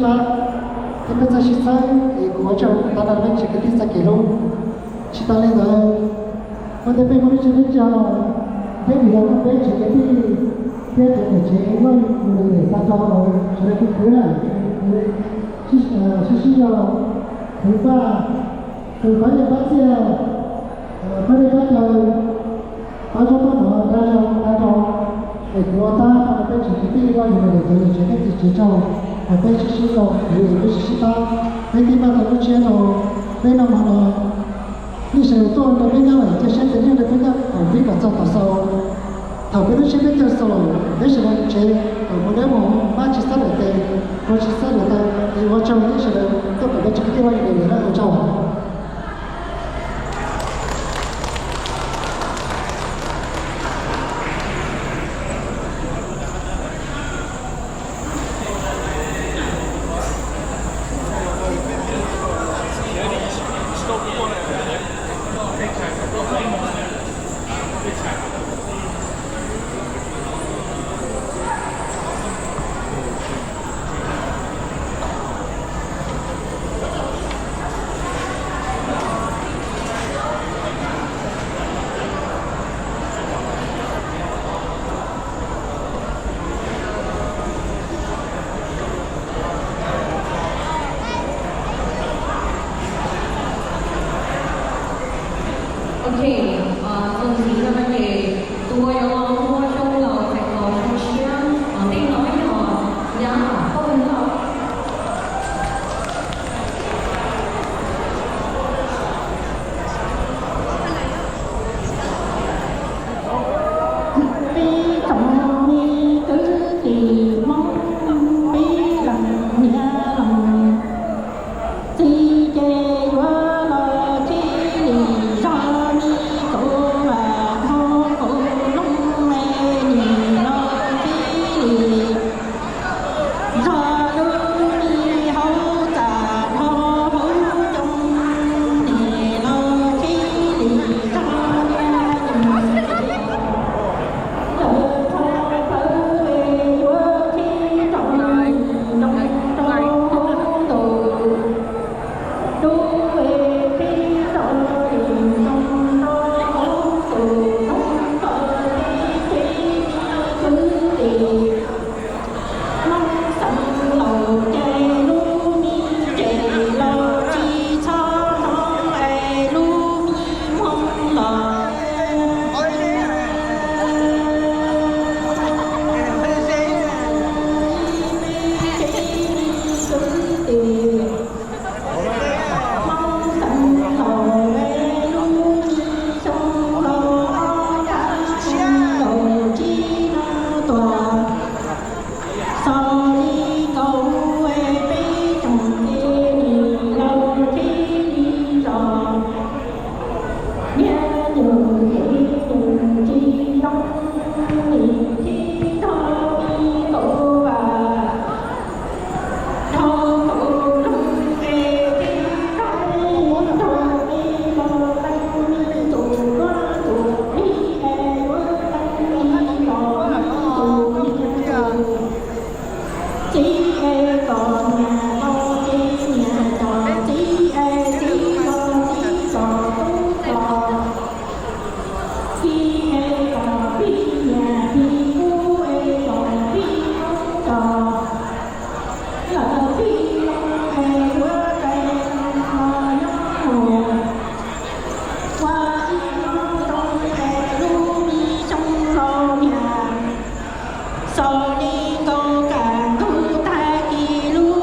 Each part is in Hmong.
Thiab peb txawj sib txhawb es kuv ua tsaug tag nrho peb tsev kwv tij txoj kev hlub. Tsis tas li ntawd, ua ntej peb muaj lub tsev neej tsa, peb vim yog peb tsev kwv tij thiab cov niam tsev muaj nws niam tag nrho los sawv daws kuj khwv na, sib sib zog, khwv paj, tus pab nyiaj pab txiaj, pab nyiaj pab txiaj, pab zaub pab mov tag nrho, es kuv ua tab peb tsev kwv tij muaj nws niam tsev niam tsev thiab txiv tsev tsaug, es peb sib sib zog khwv, peb sib sib pab, peb twb npaj tau lub tsiab no, peb noj mov no, nej sawv daws tuaj nrog peb nyob lawm cia siab tias nej nrog peb nyob kom pib kom txog tom xaus. Thaum peb lub tsiab peb caw xaus lawm, peb sawv daws tsev kom mus dawb mus, pab tsis txhob lawm tes, ua tsis txhob lawm taw, es ua tsaug nej sawv daws tuaj kom peb tsev kwv tij muaj nws niam tsev ua tsaug. Ok, txuas ntxiv no ces tus uas yuav los ua xyoo laus txais tos xyoo tshiab, tej no yog Yaj Paj Lauj. Peb tsoom me kwv tij Hmoob, peb leej niam leej txiv ces yuav los txij li zog, me tub vas dhau qub looj me nim los txij li zog, lub me hauv txaj dhau hauv coo nim los txij li zog, niaj hnub lawm txog pawg yuav txij rau ntoo rau hauv ntuj. Dub es txij rau ntoo rau hauv ntuj, thoob plaws teb chaws kwv tij. Hmoob xeev laus ces lub me tsev los tsis txhob hnov es lub me Hmoob los. Hmoob xeev laus es lub me xyoo laus ob phav xyoo laus tsis nov tuaj. Xaus li nkaus es peb tsoom es nim laus txij li zog, niaj hnub es nim tsis zoo, nim txij nrog me tub vas dhau qub looj es txij nrog me nrog me los leej me tus duab tus plig es yuav leej me los leej tus niam tus txiv es kom niam los ces niam kom txiv es txiv los txiv kom tub los, txiv es kom plig niam plig tub es kom plig tub los, lawv plig loo es yuav tais los nyob mus. Ua ib hnub zoo es lub me xyoo laus niam, xaus li nkaus kaj ntug tag kis lub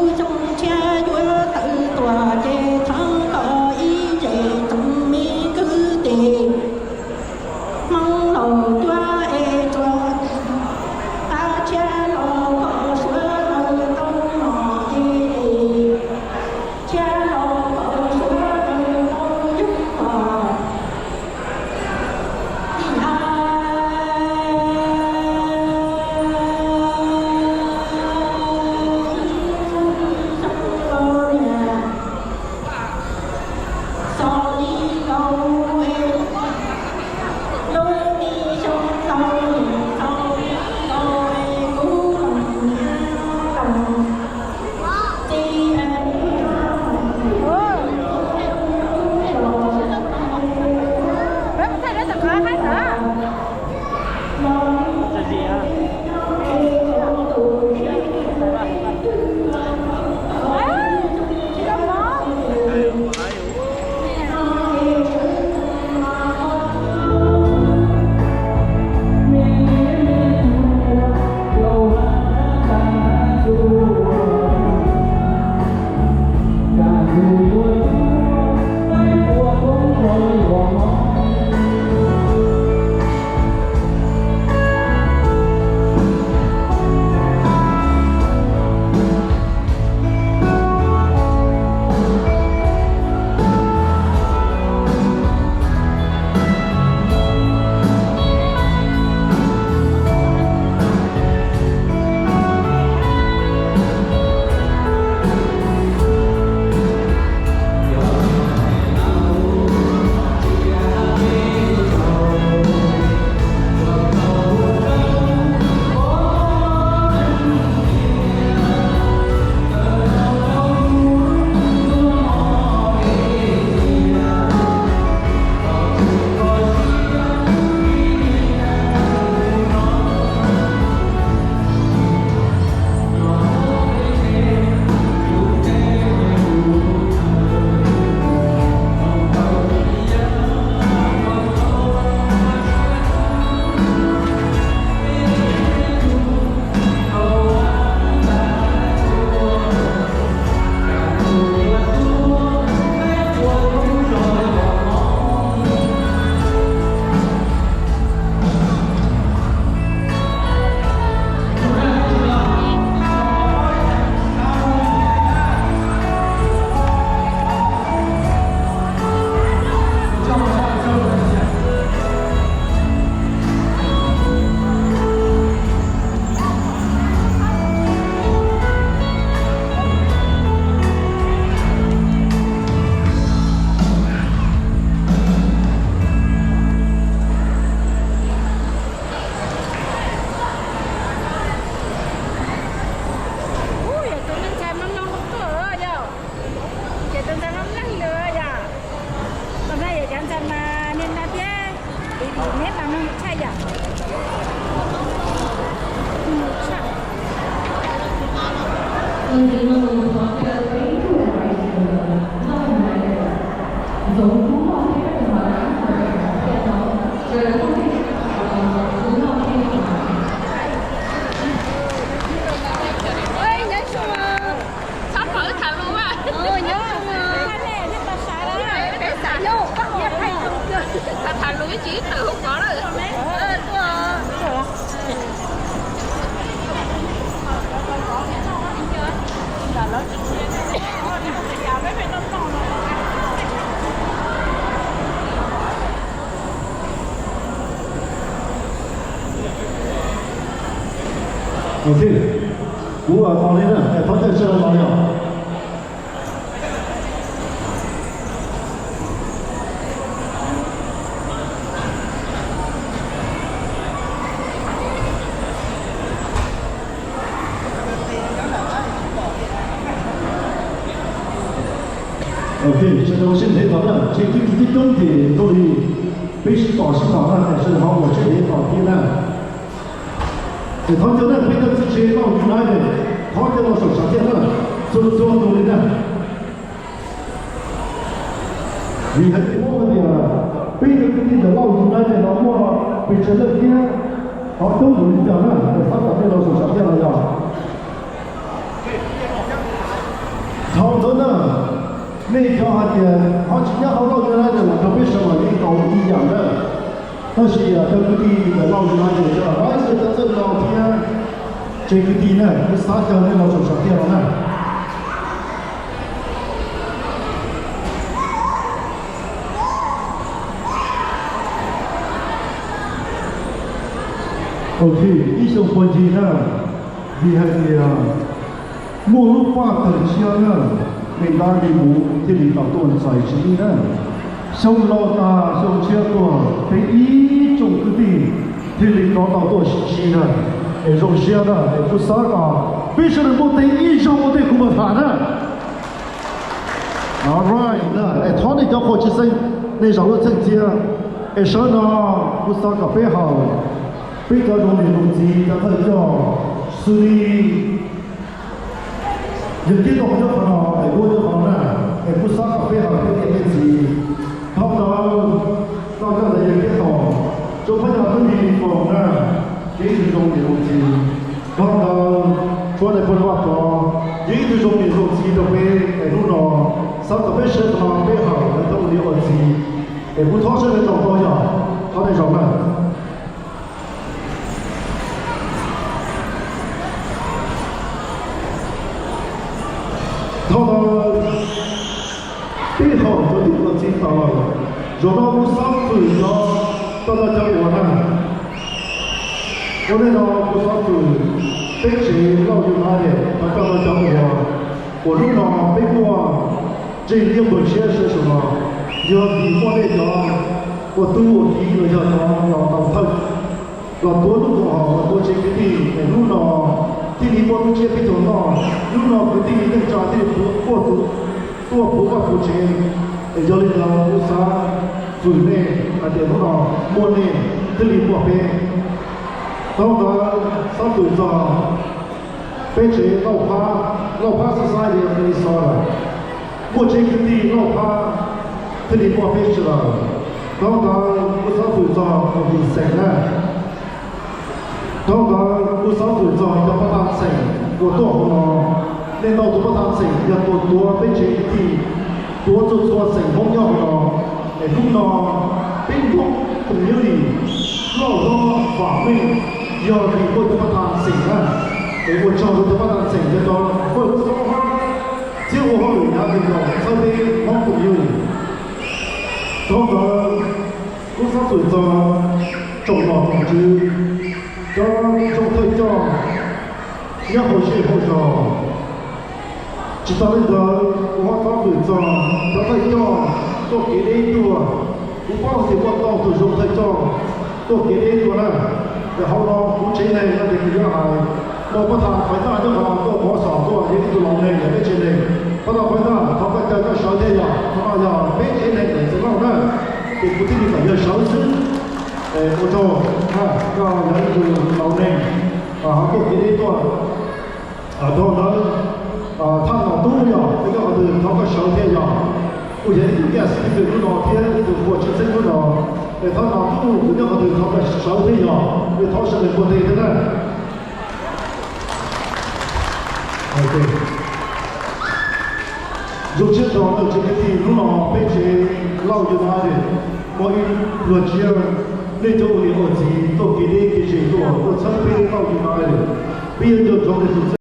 Txhob kov tham lus mas. Tham lus ib tsis ib tawm hauv kov lawm. Kuv tos li na, thov caw sawv daws los yog. Ok, sawv daws sib ntev tos na, tsis twb tus tib coob ces tau li peb sib tos sib tos na, sawv daws ho ua sib ntev tos thiab na. Es thov caw na, peb cov txiv tsev Lauj United, thov caw los saum tshav thiaj na, txhua txhua tus li na. Vim hais tias paub hais tias peb cov kwv tij ntawm Lauj United no muaj pes tsawg leej thiab, thov coob tus li cas na, es thov kom nej los saum tshav thiaj no yog. Thaum ntawd na, nej cov hais tias ho tsis nyob hauv Lauj United los nrog peb sawv los yeej tau ib yam na. Tab sis cov kwv tij ntawm Lauj United cov advisor cov txawj no thiab tsev kwv tij na, kuv xav caw nej los saum tshav thiaj no na. Ok, ib xyoo puag ncig na, vim hais tias muaj lub paj tawg tshiab na, me dab me muv thiaj li tau tuaj ntxais tsis ib na. Xyoo no tas xyoo tshiab tuaj peb ib tsoom kwv tij thiaj li rov tau tuaj sib ntsib na. Es zoo siab na, es kuv xav kom peb sawv daws npuaj teg ib zaug ua ntej kuv mam tham na. Alright, es thov nej cov qhua tsis xeeb, nej zaum lub txheej txiab. Es sawv no kuv xav kom peb haus, peb cov zoo niam zoo txiv cov thawj coj xws li yawg Kiab Toom nyob qhov no es ua nyob qhov no na, es kuv xav kom peb haus peb niam peb txiv. Dhau ntawd, koj coj ntawd yawg Kiab Toom, tsoom phooj ywg kwv tij foom na, kev ib tug zoo niam zoo txiv. Dhau ntawd, tsoom phooj ywg Vaj Tsov, yog ib tug zoo niam zoo txiv rau peb es hnub no xav kom peb sawv daws peb haus lawv tau ua niam ua txiv. Es kuv thov sawv daws zaum tau yog, thov nej zaum na. Dhau ntawd, peb haus cov niam cov txiv tas lawm, zaum no kuv xav fwm cov, cov no cov uas na, ua ntej no kuv xav fwm peb tsev Lauj United cov no cov uas, uas hnub no peb muaj ntsej liab npawg siab sawv saum no, yog vim muaj nej cov ua tub ua kiv los yog cov los tau thawj los tuav lub koom haum los tuav tsev kwv tij es hnub no thiaj li muaj lub tsiab peb caug noj. Hnub no kwv tij neej tsa thiaj li tuaj puv vaj puv tsev. Es yog li ntawd kuv xav fwm nej hais tias hnub no muaj nej thiaj li muaj peb. Dhau ntawd xav fwm txog peb tsev Lauj Phab, Lauj Phab xav xav yog li xov lawm, muaj tsev kwv tij Lauj Phab thiaj li muaj peb sawv daws. Dhau ntawd kuv xav fwm txog tus xeem na. Dhau ntawd kuv xav fwm txog cov pab thaj xeem uas tuaj hauv no. Nej ntau tus pab thaj xeem yog tus tuav peb tsev kwv tij, tuav txhua txhua xeem Hmoob nyob hauv no. Es hnub no peb Hmoob community loj hlob vam meej yog vim muaj cov pab thaj xeem na. Es ua tsaug rau cov pab thaj xeem yog cov pab xob hab txhiab ua hauj lwm hnav tes nkaus txhawb peb Hmoob community. Dhau ntawd kuv xav fwm txog tsoom nom tsoom tswv, cov tsoom thawj coj nyob hauv zej hauv zos. Tsis tas li ntawd kuv ho xav fwm txog cov thawj coj tuaj kev deb tuaj. Kuv paub tias muaj ntau tus zoo thawj coj tuaj kev deb tuaj na. Ces hauv no kuv tsev neeg no ces kuv yuav hais, muaj pab thaj Faiv Taj nyob qhov no tuaj mov xom tuaj, yog ib tug laus neeg yog peb tsev neeg. Pab thaj Faiv Taj, thov koj caw koj sawv thiab yog, qhov no yog peb tsev neeg es txiv lauj na, ces kuv thiaj li kom yawg sawv xwb. Ua tsaug, koj yog ib tug laus neeg ho tuaj kev deb tuaj. Dhau ntawd, Thaj Nom Tub yog, es nyob qhov twg thov koj sawv thiab yog. Kuj yog ib tug guest speaker hnub no thiab ib tug qhua tshwj xeeb hnub no. Es Thaj Nom Tub, kuv nyob qhov twg thov koj sawv thiab yog, es thov sawv daws npuaj nteg thiab na. Zoo siab txog ntawm tsev kwv tij hnub no peb tsev Lauj United muaj ib pluag tsiab nej cov ua niam ua txiv tuaj kev deb kev ze tuaj, tuaj txhawb peb Lauj United. Peb yuav nco ntsoov nej tus